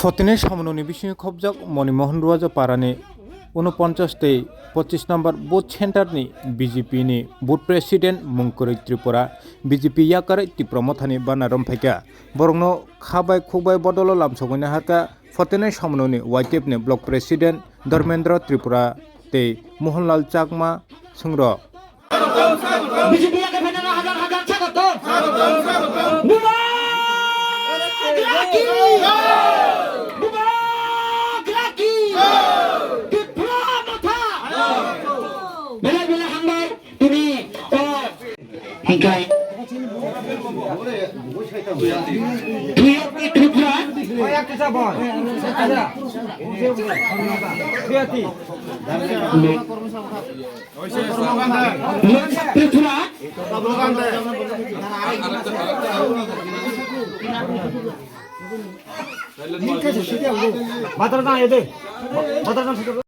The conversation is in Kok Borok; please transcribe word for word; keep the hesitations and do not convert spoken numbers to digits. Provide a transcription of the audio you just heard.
Photini samunoni bisingo khobjak Moni Mohan Ruaja parani unoponchas tei pochis number booth center ni B J P ni booth president mung kwrwi Tripura B J P yakarwi Tipra Mothani bana romphaikha. Borokno kha bai khuk bai bodolo lamsogwi naharkha photini samunoni Y T F ni block president Dharmendra Tripura tei Mohanlal Chakma swngrok. B J P ya ke phainano hajar hajar sagotom. Mubarak Raki! Mubarak Raki! Tipra Motha! Belai belai hambai tini o hingkai. Twi Tripura. Tripura.